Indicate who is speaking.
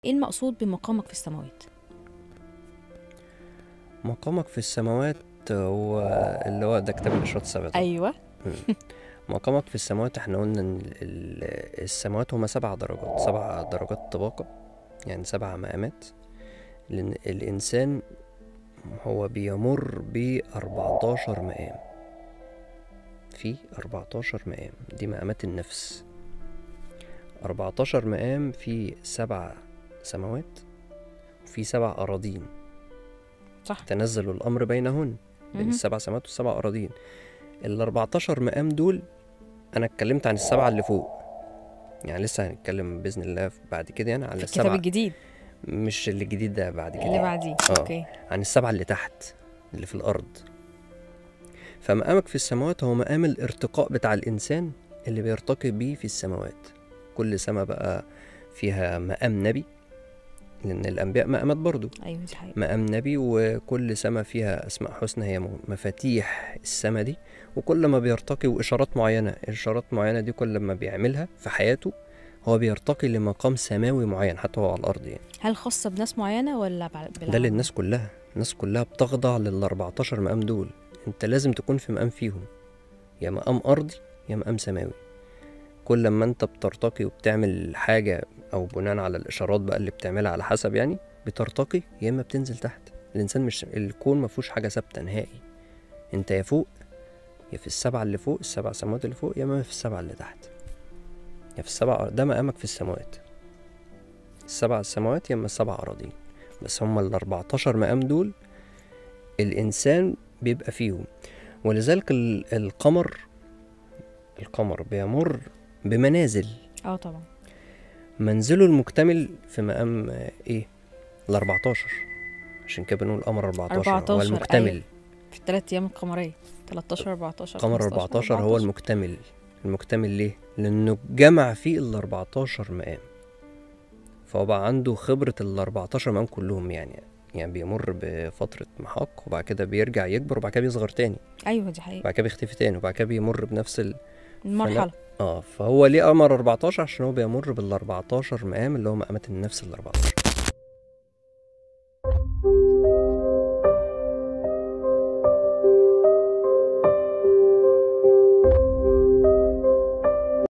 Speaker 1: ايه المقصود بمقامك في السماوات؟
Speaker 2: مقامك في السماوات هو اللي هو ده كتاب الإشارات السبعة.
Speaker 1: ايوه.
Speaker 2: مقامك في السماوات، احنا قلنا ان السماوات هما 7 درجات، 7 درجات طباقة، يعني 7 مقامات. لأن الإنسان هو بيمر ب 14 مقام، في 14 مقام، دي مقامات النفس. 14 مقام في 7 سماوات وفي 7 أراضين.
Speaker 1: صح.
Speaker 2: تنزل الأمر بينهن، بين ال7 سماوات وال7 أراضين. ال 14 مقام دول أنا اتكلمت عن ال7 اللي فوق، يعني لسه هنتكلم بإذن الله بعد كده يعني على
Speaker 1: الكتاب الجديد،
Speaker 2: مش اللي الجديد ده، بعد كده
Speaker 1: اللي بعديه. okay.
Speaker 2: عن ال7 اللي تحت اللي في الأرض. فمقامك في السماوات هو مقام الارتقاء بتاع الإنسان اللي بيرتقي بيه في السماوات. كل سما بقى فيها مقام نبي، لأن الأنبياء مقامات برضو.
Speaker 1: أيوة دي حقيقة.
Speaker 2: مقام نبي، وكل سما فيها أسماء حسنى هي مفاتيح السما دي. وكل ما بيرتقي وإشارات معينة، إشارات معينة دي كل ما بيعملها في حياته هو بيرتقي لمقام سماوي معين حتى هو على الأرض يعني.
Speaker 1: هل خاصة بناس معينة ولا
Speaker 2: ده للناس كلها؟ الناس كلها بتخضع لل 14 مقام دول. أنت لازم تكون في مقام فيهم، يا مقام أرضي يا مقام سماوي. كل ما أنت بترتقي وبتعمل حاجة أو بناء على الإشارات بقى اللي بتعملها على حسب يعني بترتقي، يا إما بتنزل تحت. الإنسان مش، الكون ما فيهوش حاجة ثابتة نهائي. أنت يا فوق، يا في ال7 اللي فوق، ال7 سماوات اللي فوق، يا إما في ال7 اللي تحت، يا في ال7. ده مقامك في السماوات، ال7 سماوات يا إما ال7 أراضين. بس هما ال 14 مقام دول الإنسان بيبقى فيهم. ولذلك القمر بيمر بمنازل.
Speaker 1: طبعا.
Speaker 2: منزله المكتمل في مقام ايه؟ ال 14. عشان كده بنقول قمر 14 هو المكتمل.
Speaker 1: أيوة. في الثلاث ايام القمريه 13 14
Speaker 2: قمر 14 هو المكتمل. المكتمل ليه؟ لانه جمع فيه ال 14 مقام، فهو بقى عنده خبره ال 14 مقام كلهم يعني بيمر بفترة محاق وبعد كده بيرجع يكبر وبعد كده بيصغر تاني.
Speaker 1: ايوه دي حقيقة.
Speaker 2: بعد كده بيختفي تاني وبعد كده بيمر بنفس
Speaker 1: المرحلة.
Speaker 2: فهو ليه قمر 14؟ عشان هو بيمر بال 14 مقام اللي هو مقامات النفس ال 14.